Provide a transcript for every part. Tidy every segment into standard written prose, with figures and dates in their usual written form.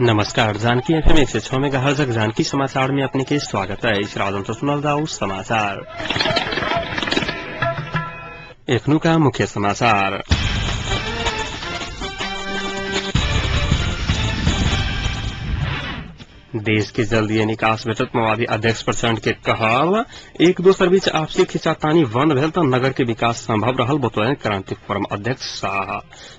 नमस्कार, जानकी एफएम 106 मेगाहर्जक जानकी समाचार में अपने के स्वागत है। इस राजन से सुनल जाऊ समाचार। एखनुका मुख्य समाचार। देश के जल्दीए निकास भेटत माओवादी अध्यक्ष प्रचंड के कहब। एक दोसर बीच आपसी खिंचातानी बंद भेल त नगर के विकास संभव रहल बतौलनि क्रांति फोरम अध्यक्ष शाह।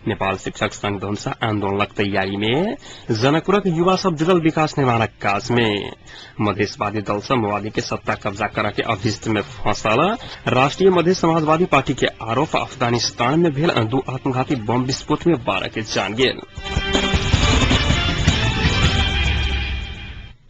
नेपाल शिक्षक संघ धनुषा आंदोलनक तैयारी में जनकपुरक युवा सब जुड़ल विकास निर्माणक काज में। मधेशवादी दल से माओवादी के सत्ता कब्जा करा के अभिष्ट में फंसल राष्ट्रीय मधेश समाजवादी पार्टी के आरोप। अफगानिस्तान में भेल 2 आत्मघाती बम विस्फोट में 12 के जान गेल।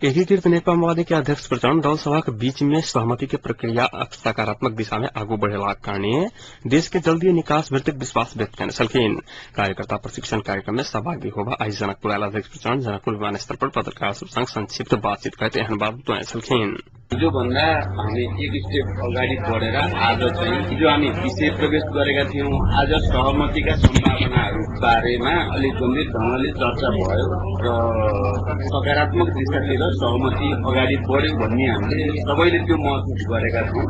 एकीकृत नेकपा माओवादी के अध्यक्ष प्रचण्ड दल सभक बीच में सहमति के प्रक्रिया सकारात्मक दिशा में आगू बढ़ेलाक कारणे देश के जल्दी निकास भेटैक विश्वास व्यक्त केने छलखिन। कार्यकर्ता प्रशिक्षण कार्यक्रम में सहभागी होबा आइ जनकपुर आयल अध्यक्ष प्रचण्ड जनकपुर विमानस्थल पर पत्रकार सब संग संक्षिप्त बातचीत करैत एहन बात बतौने छलखिन। हिजोभन्दा हामी एक स्टेप अगाडि बढेर आज चाहिँ हिजो हामी विषय प्रवेश गरेका थियौँ। आज सहमतिका सम्भावनाहरू बारेमा अलिक गम्भीर ढंगले चर्चा भयो र सकारात्मक दिशातिर सहमति अगाडि बढ्यो भन्ने हामीले सबैले त्यो महसुस गरेका छौँ।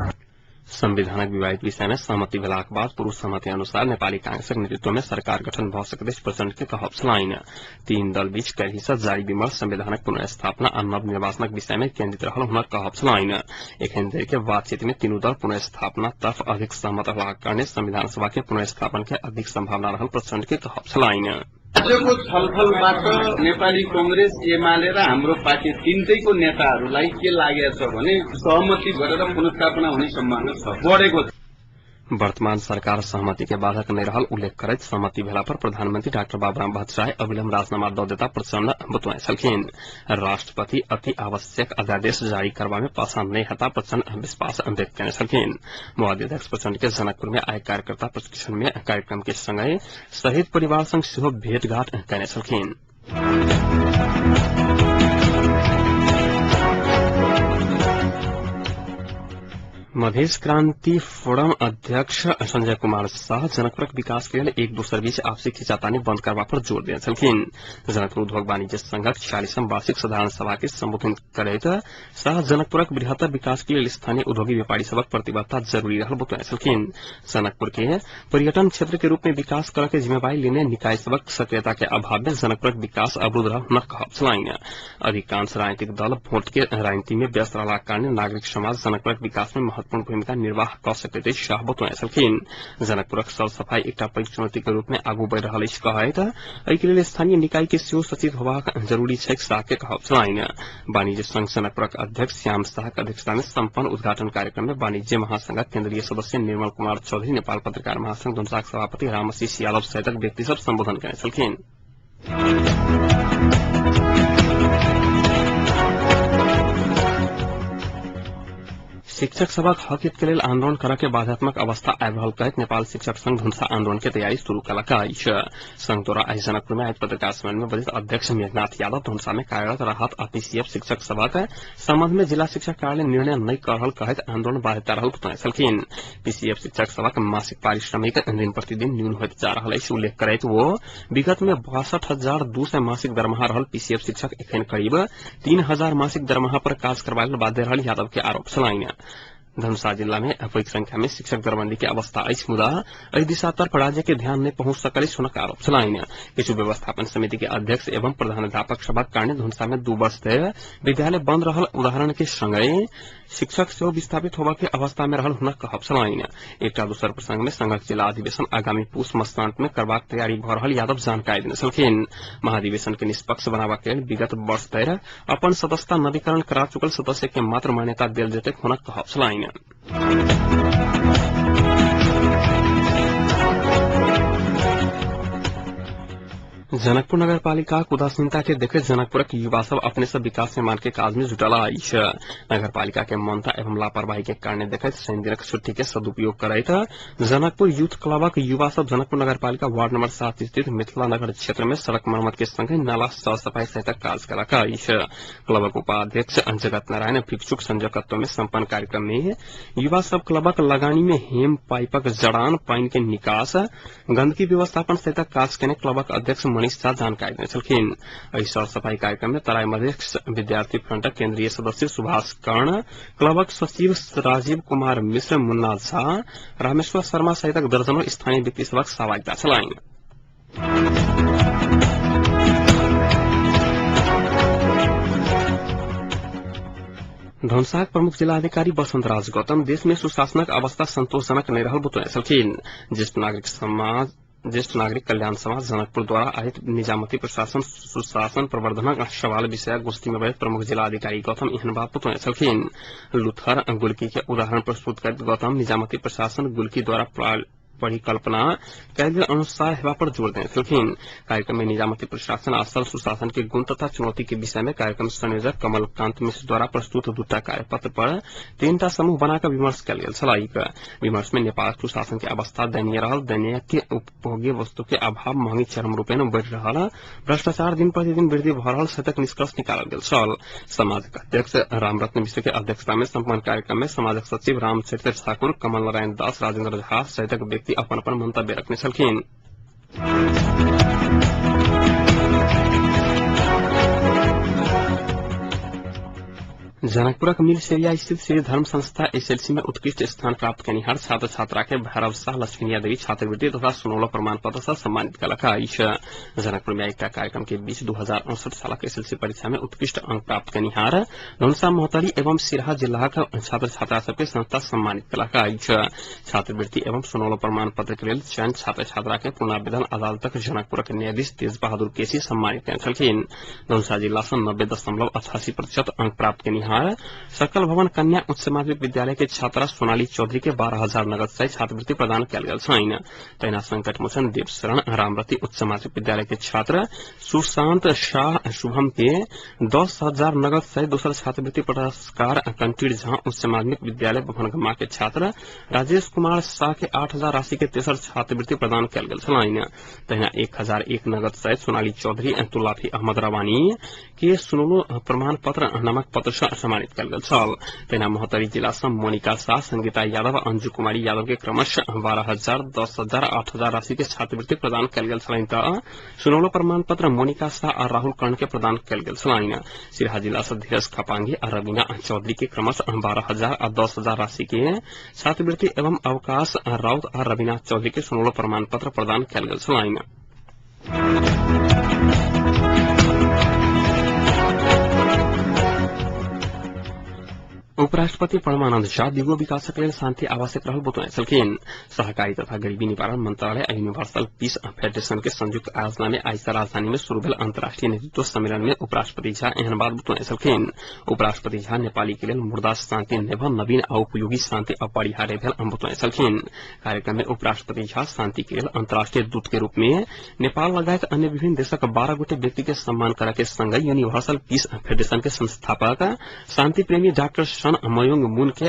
संविधानक विवादित विषय में सहमति भेलाक बाद पूर्व सहमति अनुसार नेपाली कांग्रेसक नेतृत्व में सरकार गठन भ सकैत प्रचण्ड के कहब छलनि। तीन दल बीच काल्हि सँ जारी विमर्श संविधानक पुनर्स्थापना आ नव निर्वाचनक विषय में केन्द्रित रहल हुनक कहब छलनि। एखन धरि के बातचीत में तीनू दल पुनर्स्थापना तरफ अधिक सहमत रहलाक कारणे संविधान सभा के पुनर्स्थापन के अधिक संभावना रहल प्रचण्ड के कहब छलनि। आजको छलफलबाट नेपाली कंग्रेस, एमाले र हाम्रो पार्टी तिनटैको नेताहरूलाई के लागेको छ भने सहमति गरेर पुनर्स्थापना हुने सम्भावना छ, बढेको छ। वर्तमान सरकार सहमति के बाधक नहि रहल उल्लेख करैत सहमति भेला पर प्रधानमंत्री डाक्टर बाबूराम भट्टराई अविलम्ब राजीनामा द देता प्रचण्ड बतौने छलखिन। राष्ट्रपति अति आवश्यक अध्यादेश जारी करबा में पाछा नहि हेता प्रचण्ड विश्वास व्यक्त केने छलखिन। माओवादी अध्यक्ष प्रचण्ड के जनकपुर में आइ कार्यकर्ता प्रशिक्षण में कार्यक्रम के संगहि शहीद परिवार संग सेहो भेंटघाट केने छलखिन। मधेश क्रांति फोरम अध्यक्ष संजय कुमार शाह जनकपुरक विकास के लेल एक दोसर बीच आपसी खिंचातानी बंद करबा पर जोर देने छलखिन। जनकपुर उद्योग वाणिज्य संघक 46म वार्षिक साधारण सभा के संबोधित करैत शाह जनकपुरक बृहत्तर विकास के लेल स्थानीय उद्योगी व्यापारी सभक प्रतिबद्धता जरूरी रहल बतौने छलखिन। जनकपुर के पर्यटन क्षेत्र के रूप में विकास करऽ के जिम्मेवारी लेने निकाय सभक सक्रियता के अभाव में जनकपुरक विकास अवरुद्ध रहल हुनक कहब छलनि। अधिकांश राजनीतिक दल वोट के राजनीति में व्यस्त रहलाक कारणे नागरिक समाज जनकपुरक विकास में महत्वपूर्ण भूमिका निर्वाह क सकैत अछि शाह बतौने छलखिन। जनकपुरक सर सफाई एकटा पैघ चुनौती के रूप में आगू बढ़ि रहल अछि कहैत एहि के लेल स्थानीय निकाय के सेहो सचेत होबाक जरूरी छैक शाह के कहब छलनि। वाणिज्य संघ जनकपुरक अध्यक्ष श्याम शाहक अध्यक्षता में सम्पन्न उद्घाटन कार्यक्रम में वाणिज्य महासंघक केन्द्रीय सदस्य निर्मल कुमार चौधरी, नेपाल पत्रकार महासंघ धनुषाक सभापति रामशिष यादव सहितक व्यक्ति सब संबोधन केने छलखिन। शिक्षक सभक हक हित के लेल आंदोलन करऽ के बाधात्मक अवस्था आबि रहल कहैत नेपाल शिक्षक संघ धनुषा आंदोलन के तैयारी शुरू केलक अछि। संघ द्वारा आइ जनकपुर में आयोजित पत्रकार सम्मेलन में बजैत अध्यक्ष मेघनाथ यादव धनुषा में कार्यरत राहत आ पीसीएफ शिक्षक सभक संबंध में जिला शिक्षा कार्यालय निर्णय नहि कऽ रहल कहैत आंदोलन बाध्यता रहल बतौने छलखिन। पीसीएफ शिक्षक सभक मासिक पारिश्रमिक दिन प्रतिदिन न्यून होइत जा रहल अछि उल्लेख करैत ओ विगत में 62,200 मासिक दरमाहा रहल पीसीएफ शिक्षक एखन करीब 3,000 मासिक दरमाहा पर काज करबा लेल बाध्य रहल यादव के आरोप छलनि। धनुषा जिला में पैघ संख्या में शिक्षक दरबंदी के अवस्था अछि मुदा एहि दिशा तर्फ राज्य के ध्यान नहि पहुंच सकल अछि हुनक आरोप छलनि। किछु व्यवस्थापन समिति के अध्यक्ष एवं प्रधानाध्यापक सभक कारणे धनुषा में 2 वर्ष धरि विद्यालय बंद रहल उदाहरण के संगहि शिक्षक सेहो विस्थापित होबा के अवस्था में रहल हुनक कहब छलनि। एकटा दोसर प्रसंग में संघक जिला अधिवेशन आगामी पूस मसांत में करबाक तैयारी भ रहल यादव जानकारी देने छलखिन। महाधिवेशन के निष्पक्ष बनाबा के लेल विगत वर्ष धरि अपन सदस्यता नवीकरण करा चुकल सदस्य के मात्र मान्यता देल जेतैक हुनक कहब छलनि। जनकपुर नगरपालिकाक उदासीनता के देखैत जनकपुरक युवा सब अपने से विकास निर्माण के काज में जुटल अछि। नगरपालिका के मौनता एवं लापरवाही के कारणे देखैत शनि दिनक छुट्टी के सदुपयोग करैत जनकपुर यूथ क्लबक युवा सब जनकपुर नगरपालिका वार्ड नंबर 7 स्थित मिथिला नगर क्षेत्र में सड़क मरम्मत के संगहि नाला साफ सफाई सहितक काज केलक अछि। क्लबक उपाध्यक्ष जगत नारायण भिक्षुक संयोजकत्व में सम्पन्न कार्यक्रम में युवा सब क्लबक लगानी में हेम पाइपक जड़ान, पानि के निकास, गंदगी व्यवस्थापन सहितक काज केने क्लबक अध्यक्ष मनीष मनीष झा जानकारी देने छलखिन। एहि सरसफाई कार्यक्रम में तराई मधेश विद्यार्थी फ्रंटक केंद्रीय सदस्य सुभाष कर्ण, क्लबक सचिव राजीव कुमार मिश्र, मुन्ना झा, रामेश्वर शर्मा सहितक दर्जनों स्थानीय व्यक्ति सभक सहभागिता छलनि। धनुषाक प्रमुख जिलाधिकारी बसंत राज गौतम देश में सुशासनक अवस्था संतोषजनक नहि रहल बतौने छलखिन। ज्येष्ठ नागरिक कल्याण समाज जनकपुर द्वारा आयोजित निजामती प्रशासन सुशासन प्रवर्धनक सवाल विषय गोष्ठी में प्रमुख जिलाधिकारी गौतम एहन बात बतौने छलखिन। लूथर गुल्की के उदाहरण प्रस्तुत करैत गौतम निजामती प्रशासन गुल्की द्वारा परिकल्पना कयल गेल अनुसार हेबा पर जोर देने छलखिन। कार्यक्रम में निजामती प्रशासन आ असल सुशासन के गुण तथा चुनौती के विषय में कार्यक्रम संयोजक कमल कांत मिश्र द्वारा प्रस्तुत दूटा कार्यपत्र पर तीनटा समूह बनाकर विमर्श कयल गेल छलैक। विमर्श में नेपाल सुशासन के अवस्था दयनीय रहल, दयनीय के उपभोग्य वस्तु के अभाव, महंगी चरम रूपेण बढ़ि रहल, भ्रष्टाचार दिन प्रतिदिन वृद्धि भऽ रहल सहितक निष्कर्ष निकालल गेल छल। समाजक अध्यक्ष रामरत्न मिश्र के अध्यक्षता में सम्पन्न कार्यक्रम में समाजक सचिव रामचरित्र ठाकुर, कमल नारायण दास, राजेन्द्र झा सहितक व्यक्ति अपन अपन मंतव्य रखने छलखिन। जनकपुरक मिलसेरिया स्थित श्री धर्म संस्था एसएलसी में उत्कृष्ट स्थान प्राप्त कयनिहार छात्र छात्रा के भैरव शाह लक्ष्मीनिया देवी छात्रवृत्ति तथा सुनौलो प्रमाण पत्र सँ सम्मानित कयलक अछि। जनकपुर में एकटा कार्यक्रम के बीच 2068 सालक एसएलसी परीक्षा में उत्कृष्ट अंक प्राप्त कयनिहार धनुषा, महोत्तरी एवं सिरहा जिलाक छात्र छात्रा सबके संस्था सम्मानित कयलक अछि। छात्रवृत्ति एवं सुनौलो प्रमाण पत्र के लेल चयन छात्र छात्रा के पुनरावेदन अदालतक जनकपुरक न्यायाधीश तेज बहादुर केसी सम्मानित कयने छलखिन। धनुषा जिला सँ 90.88% अंक प्राप्त कयनिहार सकल भवन कन्या उच्च माध्यमिक विद्यालय के छात्रा सोनाली चौधरी के 12,000 नगद सहित छात्रवृत्ति प्रदान कयल गेल छनि। तहिना संकट मोचन देवशरण रामरती उच्च माध्यमिक विद्यालय के छात्र सुशांत शाह शुभम के 10,000 नगद सहित दोसर छात्रवृत्ति पुरस्कार कंटीर झा उच्च माध्यमिक विद्यालय भवनगमा के छात्र राजेश कुमार शाह के 8,000 राशि के तेसर छात्रवृत्ति प्रदान कयल गेल छलनि। तहिना 1,001 नगद सहित सोनाली चौधरी तुलाफी अहमद रवानी के सुनौलो प्रमाण पत्र नामक पत्र सँ सम्मानित कयल गेल छल। तहिना महोत्तरी जिला सँ मोनिका शाह, संगीता यादव, अंजू कुमारी यादव के क्रमशः 12,000, 10,000, 8,000 राशि के छात्रवृत्ति प्रदान कयल गेल छलनि तऽ सुनौलो प्रमाण पत्र मोनिका शाह आ राहुल कर्ण के प्रदान कयल गेल छलनि। सिरहा जिला सँ धीरज खपांगी आ रवीना चौधरी के क्रमशः 12,000 आ 10,000 राशि के छात्रवृत्ति एवं अवकाश राउत आ रवीना चौधरी के सुनौलो प्रमाण पत्र प्रदान कयल गेल छलनि। उपराष्ट्रपति परमानन्द झा दिगो विकासक लेल शान्ति आवश्यक रहल बतौने छलखिन। सहकारी तथा गरीबी निवारण मंत्रालय आ यूनिवर्सल पीस फेडरेशन के संयुक्त आयोजना में आइ राजधानी में शुरू भेल अंतर्राष्ट्रीय नेतृत्व सम्मेलन में उपराष्ट्रपति झा एहन बात बतौने छलखिन। उपराष्ट्रपति झा नेपाली के लेल मुर्दा शान्ति नहि भऽ नवीन आ उपयोगी शान्ति अपरिहार्य भेल बतौने छलखिन। कार्यक्रम में उपराष्ट्रपति झा शान्ति के लेल अंतर्राष्ट्रीय दूत के रूप में नेपाल लगायत अन्य विभिन्न देशक 12 गोटे व्यक्ति के सम्मान करय के संगहि यूनिवर्सल पीस फेडरेशन के संस्थापक शान्ति प्रेमी डाक्टर सन मयोंग मून के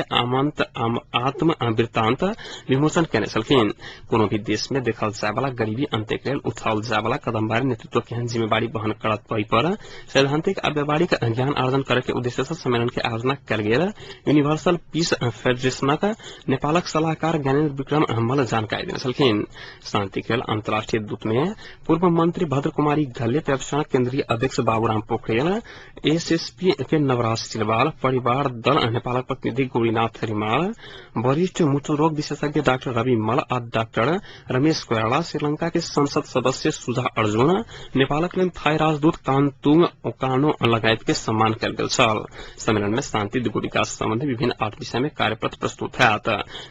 आत्म वृत्तांत विमोचन केने छलखिन। कोनो भी देश में देखल जाय वाला गरीबी अंत्य के लेल उठाओल जाय वाला कदम बारे नेतृत्व केहन जिम्मेवारी वहन करत ओहि पर सैद्धांतिक आ व्यावहारिक ज्ञान आर्जन करे के उद्देश्य सँ सम्मेलन के आयोजना कयल गेल यूनिवर्सल पीस फेडरेशनक नेपालक सलाहकार ज्ञानेन्द्र विक्रम मल्ल जानकारी देने छलखिन। शांति के लेल अंतर्राष्ट्रीय दूत में पूर्व मंत्री भद्र कुमारी घल्ले, व्यवसाय केंद्रीय अध्यक्ष बाबूराम पोखरेल, एसएसपी के नवराज सिलवाल, परिवार दल नेपालक प्रतिनिधि गौरीनाथ रिमाल, वरिष्ठ मुटु रोग विशेषज्ञ डाक्टर रवि मल्ल आ डाक्टर रमेश कोइराला, श्रीलंका के संसद सदस्य सुधा अर्जुन, नेपालक लेल थाई राजदूत कान्तुङ ओकानो लगायत के सम्मान कयल गेल छल। सम्मेलन में शान्ति दिगो विकास सम्बन्धी विभिन्न 8 विषय में कार्यपत्र प्रस्तुत होयत।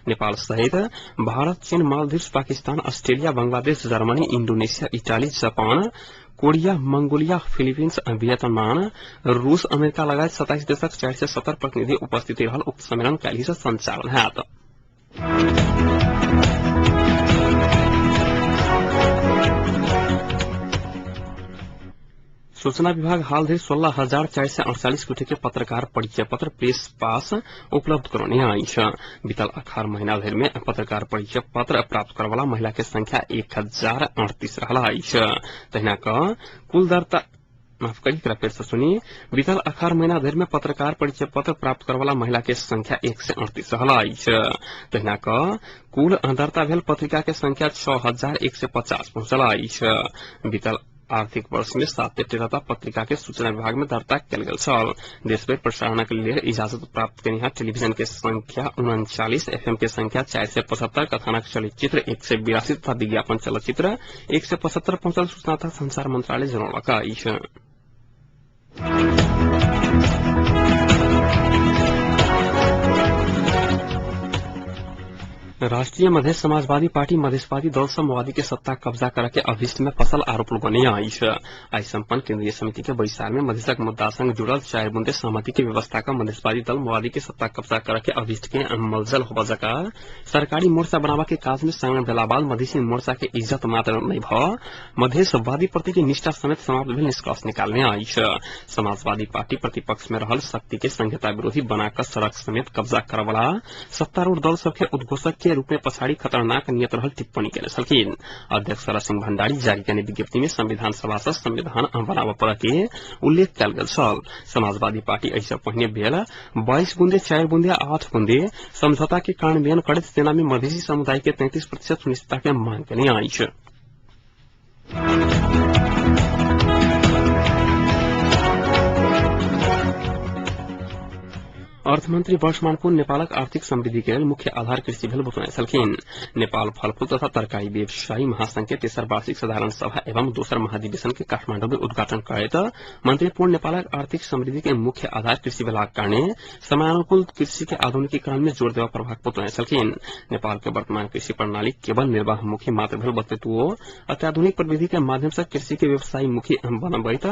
नेपाल सहित भारत, चीन, Maldives, Pakistan, Australia, Bangladesh, Germany, Indonesia, Italy, Japan, Korea, Mongolia, Philippines, Vietnam, रूस, अमेरिका लगायत 27 देशक 470 प्रतिनिधि उपस्थित रहल उक्त सम्मेलन काल्हि सँ संचालन होयत। सूचना विभाग हाल धरि 16,448 गोटे के पत्रकार परिचय पत्र प्रेस पास उपलब्ध करौने अछि। बीतल अखार महीना धरि में पत्रकार परिचय पत्र प्राप्त करवला महिला के संख्या 1,038 रहल अछि। तहिना क कुल दर्ता माफ करी, एकरा फेर से सुनी। बीतल अखार महीना धरि में पत्रकार परिचय पत्र प्राप्त करवला महिला के संख्या 138 रहल अछि। तहिना क कुल दर्ता भेल पत्रिका के संख्या 6,150 पहुंचल अछि। बीतल आर्थिक वर्ष में 7 तेरहटा पत्रिका के सूचना विभाग में दर्ता कयल गेल छल। देशभरि प्रसारणक लेल इजाजत प्राप्त केनिहार टेलीविजन के संख्या 39, एफएम के संख्या 475, कथानक चलचित्र 182 तथा विज्ञापन चलचित्र 175 पहुंचल सूचना तथा संचार मंत्रालय जनौलक अछि। राष्ट्रिय मधेश समाजवादी पार्टी मधेशवादी दल सब माओवादी के सत्ता कब्जा करे के अभिष्ट में फसल आरोप लगौने अछि। आइ सम्पन्न केन्द्रीय समिति के बैसार में मधेशक मुद्दा संग जुड़ल 4 बुंदे सहमति के व्यवस्था क मधेशवादी दल माओवादी के सत्ता कब्जा करे के अभिष्ट के मलजल होबऽ जका सरकारी मोर्चा बनाबऽ के काज में शामिल भेला बाद मधेसी मोर्चा के इज्जत मात्र नहि भ मधेशवादी प्रति के निष्ठा समेत समाप्त भेल निष्कर्ष निकालने अछि। समाजवादी पार्टी प्रतिपक्ष में रहल शक्ति के संहिता विरोधी बनाकर सड़क समेत कब्जा करवला सत्तारूढ़ दल सबके उद्घोषक के रूप में पछाड़ी खतरनाक नियत रहल टिप्पणी केने छलखिन। अध्यक्ष शरद सिंह भण्डारी जारी केने विज्ञप्ति में संविधान सभा से संविधान बनाबऽ पड़ऽ के उल्लेख कयल गेल छल। समाजवादी पार्टी एहि पहिने भेल 22 बुंदे, 4 बुंदे, 8 बुंदे समझौता के कार्यान्वयन करैत सेना में मधेसी समुदाय के 33% सुनिश्चितता के मांग केने अछि। अर्थमन्त्री वर्षमान पुन नेपालक आर्थिक समृद्धि के लेल मुख्य आधार कृषि भेल बतौने छलखिन। नेपाल फलफूल तथा तरकारी व्यवसायी महासंघ के तेसर वार्षिक साधारण सभा एवं दोसर महाधिवेशन के काठमाडौँ में उद्घाटन करैत मंत्री पुन नेपालक आर्थिक समृद्धि के मुख्य आधार कृषि भेलाक कारणे समयानुकूल कृषि के आधुनिकीकरण में जोड़ देवा पड़बाक बतौने छलखिन। नेपाल के वर्तमान कृषि प्रणाली केवल निर्वाहमुखी मात्र भेल बतैत ओ अत्याधुनिक प्रविधि के माध्यम से कृषि के व्यवसायी मुखी बनबैत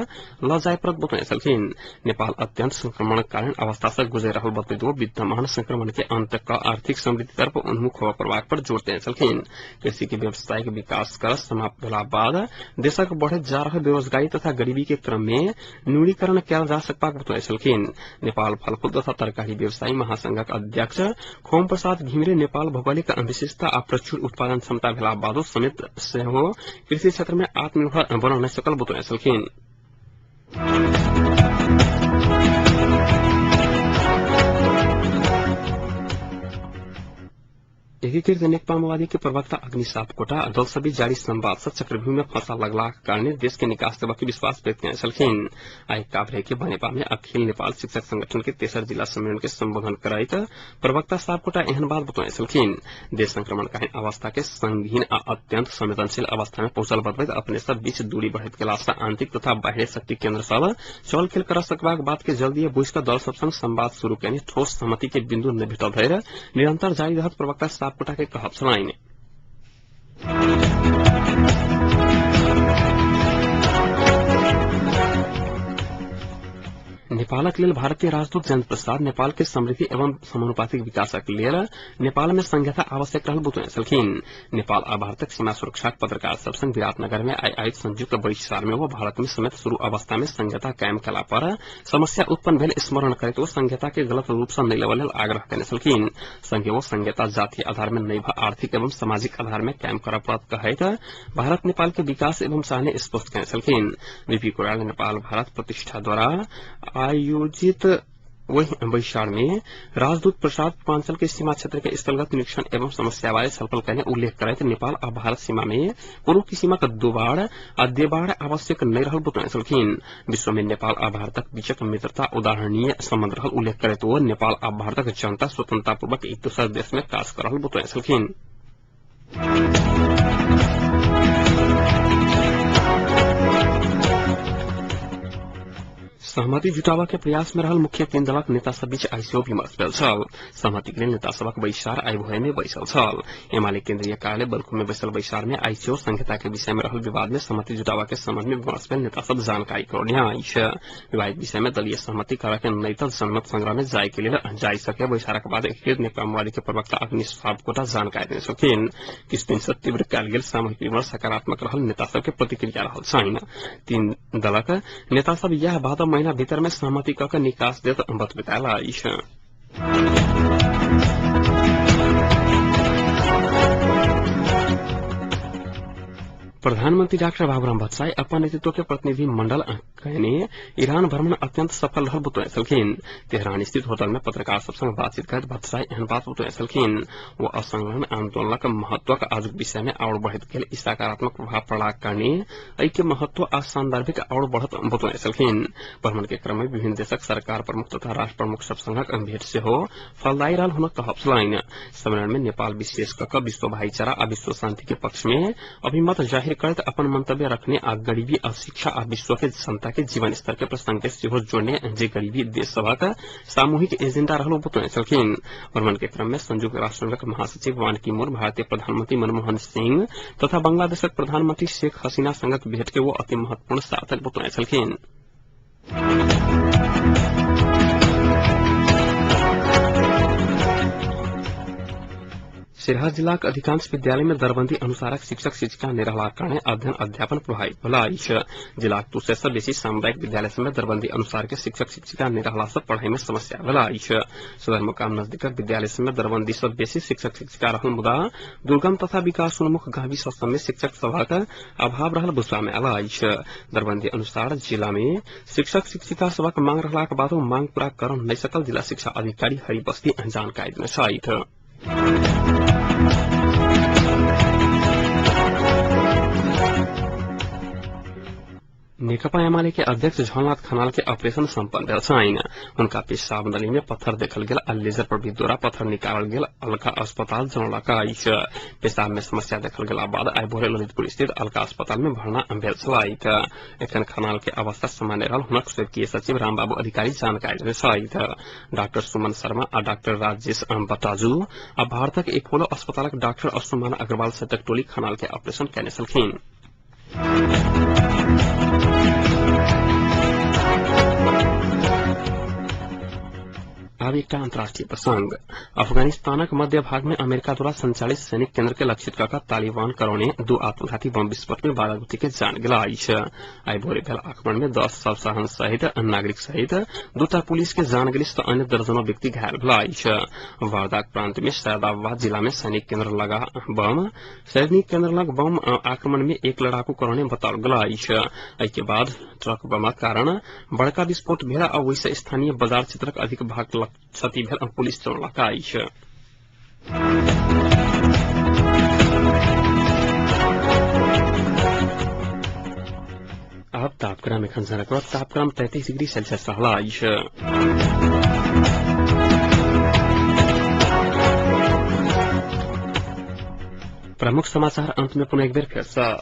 ल जाय पड़त बतौने छलखिन। नेपाल अत्यंत संक्रमणकालीन अवस्था से गुजर रहल बतैत ओ विद्यमान संक्रमण के अंत क आर्थिक समृद्धि तरफ उन्मुख होबय पड़बाक पर जोर देने छलखिन। कृषि के व्यावसायिक विकास कर समाप्त भेला बाद देशक बढ़ैत जा रहल बेरोजगारी तथा गरीबी के क्रम में न्यूनीकरण कयल जा सकबाक बतौने छलखिन। नेपाल फलफूल तथा तरकारी व्यवसायी महासंघक अध्यक्ष खोम प्रसाद घिमिरे नेपाल भौगोलिक विशेषता आ प्रचुर उत्पादन क्षमता भेला बादो समेत सेहो कृषि क्षेत्र में आत्मनिर्भर बन नहि सकल बतौने छलखिन। एकीकृत नेकपा माओवादी के प्रवक्ता अग्नि सापकोटा दल सबीच जारी संवाद से चक्रव्यूह में फंसा लगलाक कारणे देश के निकास देबऽ के विश्वास व्यक्त केने छलखिन। आइ काभ्रे के बनेपा में अखिल नेपाल शिक्षक संगठन के तेसर जिला सम्मेलन के संबोधन करैत प्रवक्ता सापकोटा एहन बात बतौने छलखिन। देश संक्रमणकालीन अवस्था के संगीन आ अत्यंत संवेदनशील अवस्था में पहुंचल बतबैत अपने सब बीच दूरी बढ़ैत गेला से आंतरिक तथा बाह्य शक्ति केन्द्र सब चल खेल कर सकबाक बात के जल्दीए बुझि कऽ दल सब संग संवाद शुरू केने ठोस सहमति के बिन्दु नहि भेटल धरि निरंतर जारी रहत प्रवक्ता सापकोटा के कहब छलनि। नेपालक लेल भारतीय राजदूत जयंत प्रसाद नेपाल के समृद्धि एवं समानुपातिक विकासक लेल नेपाल में संहिता आवश्यक रहल बतौने छलखिन। नेपाल आ भारतक सीमा सुरक्षाक पत्रकार सब संग विराटनगर में आइ आयोजित संयुक्त बैसार में ओ भारत में समेत शुरू अवस्था में संहिता कायम कयला पर समस्या उत्पन्न भेल स्मरण करैत ओ संहिता के गलत रूप सँ नहि लेबऽ लेल आग्रह केने छलखिन। संगे ओ संहिता जातीय आधार में नहि भ आर्थिक एवं सामाजिक आधार में कायम करऽ पड़त कहैत भारत नेपाल के विकास एवं चाहने स्पष्ट केने छलखिन। बीपी कोइराला नेपाल भारत प्रतिष्ठा द्वारा आयोजित वही बैसार में राजदूत प्रसाद पूर्वांचल के सीमा क्षेत्र के स्थलगत निरीक्षण एवं समस्या बारे छलफल कयने उल्लेख करैत नेपाल आ भारत सीमा में कोनो किसिमक दोबार आ देबार आवश्यक नहि रहल बतौने छलखिन। विश्व में नेपाल आ भारतक बीचक मित्रता उदाहरणीय सम्बन्ध रहल उल्लेख करैत ओ नेपाल आ भारतक जनता स्वतंत्रतापूर्वक एक दोसर देश में काज कर रहल बतौने छलखिन। सहमति जुटाबऽ के प्रयास में रहल मुख्य तीन दलक नेता सब बीच आइ सेहो विमर्श भेल छल। सहमति के लेल नेता सभक बैसार आइ भोरे में बैसल छल। एमाले केन्द्रीय कार्यालय बल्खु में बैसल बैसार में आइ सेहो संहिता के विषय में रहल विवाद में सहमति जुटाबऽ के संबंध में विमर्श भेल नेता सब जानकारी करौने अछि। विवादित विषय में दलीय सहमति करऽ के नहि तऽ जनमत संग्रह में जाय के लेल जाय सके बैसारक बाद एकीकृत नेकपा माओवादी के प्रवक्ता अग्नि सापकोटा जानकारी देने छलखिन। किछु दिन से तीव्र कयल गेल सामूहिक विमर्श सकारात्मक रहल नेता सबके प्रतिक्रिया रहल छनि। तीन दलक नेता सब यह भादव महीना भीतर में सहमति कऽ के निकास देत बतबैत आयल अछि। प्रधानमंत्री डाक्टर बाबूराम भट्टराई अपन नेतृत्व के प्रतिनिधि मंडल कहने ईरान भ्रमण अत्यंत सफल रहल बतौने छलखिन। तेहरान स्थित होटल में पत्रकार सब संग बातचीत करैत भट्टराई एहन बात बतौने छलखिन। वो असंलग्न आंदोलनक महत्वक आजुक विषय में आओर बढ़ैत गेल ई सकारात्मक प्रभाव पड़लाक कारणे एहि के महत्व आ सांदर्भिक आओर बढ़त बतौने छलखिन। भ्रमण के क्रम में विभिन्न देशक सरकार प्रमुख तथा राष्ट्र प्रमुख सब संगक भेंट सेहो फलदायी रहल हुनक कहब छलनि। सम्मेलन में नेपाल विशेष क क विश्व भाईचारा आ विश्व शांति के पक्ष में अभिमत जाहिर करैत अपन मंतव्य रखने आ गरीबी, अशिक्षा आ विश्व के जनता के जीवन स्तर के प्रसंग के सेहो जोड़ने जे गरीबी देश सभक सामूहिक एजेंडा रहल बतौने छलखिन। भ्रमण के क्रम में संयुक्त राष्ट्र संघक महासचिव वान की मून, भारतीय प्रधानमंत्री मनमोहन सिंह तथा बांग्लादेशक प्रधानमंत्री शेख हसीना संगक भेंट के वो अति महत्वपूर्ण सार्थक बतौने छलखिन। सिरहा जिलाक अधिकांश विद्यालय में दरबंदी अनुसारक शिक्षक शिक्षिका नहि रहलाक कारणे अध्ययन अध्यापन प्रभावित भेल अछि। जिलाक 200 सँ बेसी सामुदायिक विद्यालय सब में दरबंदी अनुसार के शिक्षक शिक्षिका नहि रहला सँ पढ़ाई में समस्या भेल अछि। सदरमुकाम नजदीकक विद्यालय सब में दरबंदी सँ बेसी शिक्षक शिक्षिका रहल मुदा दुर्गम तथा विकासोन्मुख गाविस सब में शिक्षक सभक अभाव रहल बुझबा में आयल अछि। दरबंदी अनुसार जिला में शिक्षक शिक्षिका सभक मांग रहलाक बादो मांग पूरा कर नहि सकल जिला शिक्षा अधिकारी हरि बस्ती जानकारी देने छथि। नेकपा एमाले के अध्यक्ष झलनाथ खनाल के ऑपरेशन सम्पन्न भेल छनि। हुनका पेशाब नली में पत्थर देखल गेल आ लेजर प्रविधि द्वारा पत्थर निकालल गेल अलका अस्पताल जनौलक अछि। पेशाब में समस्या देखल गेला बाद आइ भोरे ललितपुर स्थित अलका अस्पताल में भर्ना भेल छलथि। एखन खनाल के अवस्था सामान्य रहल हुनक स्वकीय सचिव रामबाबू अधिकारी जानकारी देने छथि। डाक्टर सुमन शर्मा आ डाक्टर राजेश बटाजू आ भारतक एपोलो अस्पतालक डाक्टर असुमान अग्रवाल सहितक टोली खनाल के ऑपरेशन कयने छलखिन। आब एकटा अंतर्राष्ट्रीय प्रसंग। अफगानिस्तानक मध्य भाग में अमेरिका द्वारा संचालित सैनिक केंद्र के लक्षित कऽ तालिबान करौने 2 आत्मघाती बम विस्फोट में 12 गोटे के जान गेल अछि। आइ भोरे भेल आक्रमण में 10 शव सहित नागरिक सहित 2टा पुलिस के जान गेल तऽ अन्य दर्जनों व्यक्ति घायल भेल अछि। वारदाक प्रांत में सैदाबाद जिला में सैनिक केंद्र लग बम आक्रमण में एक लड़ाकू करौने बताओल गेल अछि। एहि के बाद ट्रक बमक कारण बड़का विस्फोट भेल आ ओहि से स्थानीय बाजार क्षेत्रक अधिक भाग क्षति भेल पुलिस जनौलक अछि। आब तापक्रम एखन जनकपुरक तापक्रम 33 डिग्री सेल्सियस रहल अछि। प्रमुख समाचार अंत में पुनः एक बेर फेर सँ।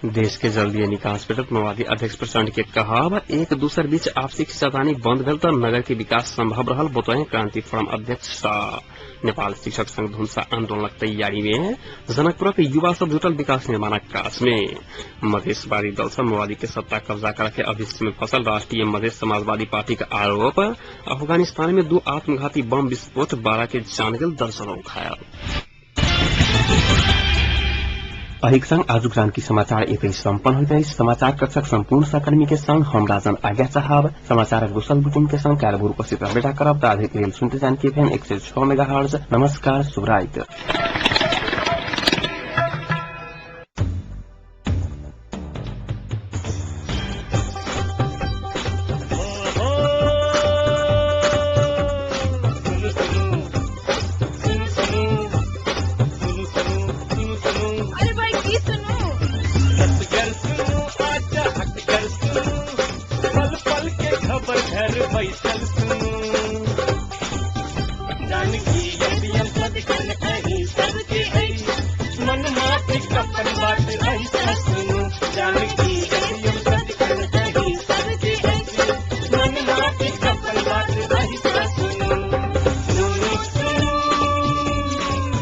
देश के जल्दी निकास भेटत माओवादी अध्यक्ष प्रचण्ड के कहब, एक दूसर बीच आपसी खिंचातानी बंद भेल तऽ नगर के विकास संभव रहल बतौने क्रांति फोरम अध्यक्ष शाह। नेपाल शिक्षक संघ धुनसा आंदोलनक तैयारी में जनकपुरक युवा सब जुटल विकास निर्माणक काज में। मधेशवादी दल सब माओवादी के सत्ता कब्जा करके अभिष्ट में फसल राष्ट्रीय मधेश समाजवादी पार्टी का आरोप। अफगानिस्तान में 2 आत्मघाती बम विस्फोट, 12 के जान गेल, दर्जनों घायल। अहिक संग आजुक जानकी समाचार एतै सम्पन्न होइत अछि। समाचार कक्षक सम्पूर्ण सहकर्मी के संग हम राजन आज्ञा चाहब। समाचारक दोसर बुलेटिन के संग काल्हि भोर उपस्थित रहबे करब। ताधरि लेल सुनते जानकी एफएम 106 मेगाहर्ट्ज। नमस्कार, शुभरात्रि।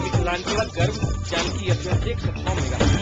मिथिलांचलक गर्व जानकी एफएम 106 मेगाहर्ट्ज।